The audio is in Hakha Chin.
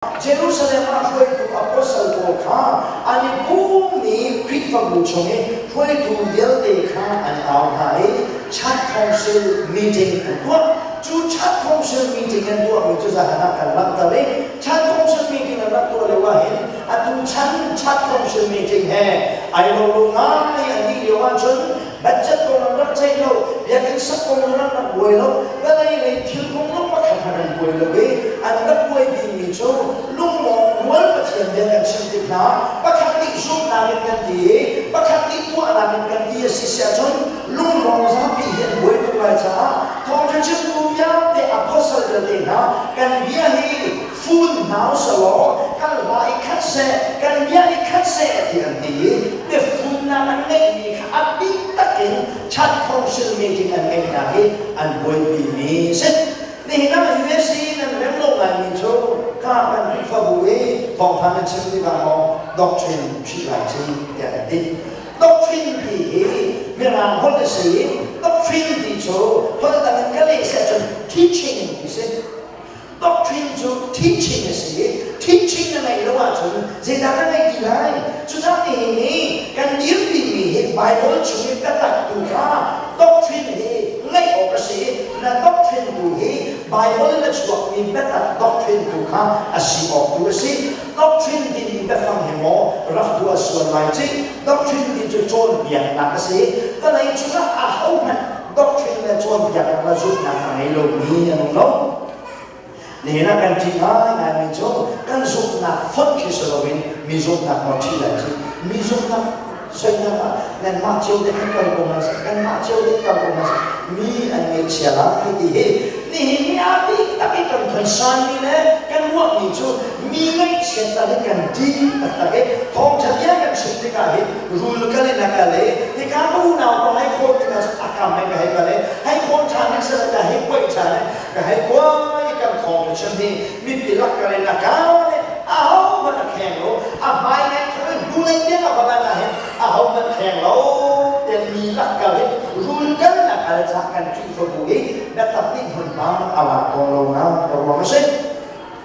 Jerusalem ah hruaitu apostle pawl kha an i pummi Khrihfabu chung i hruaitu vialte kha an au hna i Church Council meeting an tuah. Cu Church Council meeting an tuahmi cu zahan ah kan langhter i Church Council meeting an rak tuah lio ah hin atu chan Church Council meeting he ai lo lo ngai an dih lio ahcun budget kong an rak ceih lo, biakinn sak kong an rak buai lo, vawlei lei thil kong zong pakhat hmanh an buai lo i an rak buai bikmi cu lungmawng rual Pathian bia kan chim tik hna pakhat nih zumhnak in kan ti i pakhat nih tuahnak in kan ti a si si ahcun lunglawng zapi hi an buai tuk lai caah thawngṭha chimtu vialte apostle vialte hna kan bia hi fun hna usalaw kan hla i khat seh kan bia i khat seh ti an ti i biafunnak an ngeihmi kha a bik takin Church Council meeting an ngeihnak hi an buaipi mi si. Nihin ah USA nan rem lo ngaimi cu ka kan Khrihfabu i thawngtha nan chim tikah maw doctrine ṭhih lai ci tiah an ti. Doctrine ti hi Mirang holh a si i doctrine ti cu holh dang in ka leh si ahcun teaching ti si. Doctrine cu teaching a si i teaching na ngeih lo ahcun zeidah na ngeih ti lai? Cucaah nihin hi kan dirpimi hi Bible chung i biatak tu kha doctrine hi ngeih awk a si i na doctrine tu hi Bible in a chuakmi biatak doctrine tu kha a si awk tu a si. Doctrine timi biafang hi maw rak tuah sual lai ci? Doctrine ti cu cawnpiaknak a si. Vawlei cungah ahohmanh doctrine le cawnpiaknak le zumhnak a ngei lomi an um lo. Nihin ah kan ṭih ngaingaimi cu kan zumhnak fonh khi si loin mi zumhnak nawl ṭih lai cu mi zumhnak soinak ah nanmah cio te kan kal ko hna seh kanmah cio te kal ko hna seh mi an ngaihchia lai ti hi nihin ni ah bik tak i kan concernmi le kan ruahmi cu mi ngaihchiat tal hi kan ṭih taktak i thawngṭha bia kan chim tikah hin rul kal in a kal i hika ka unau pa hei khawn tikah cun a kam hei ka hei kal i hei khawn ṭhan in sila ka hei kuaih ṭhan i ka hei kuai kan thawng ka chim hi mipi lak kal in a kal i ahohmanh a kheng lo a hmai ngai kho in hnulei tiang a va lan ah hin ahohmanh kheng lo tiang mi lak kal in rul kal in a kal caah kan Khrihfabu i biatak nih hmunhma a lak tawn lo nak ruang a si.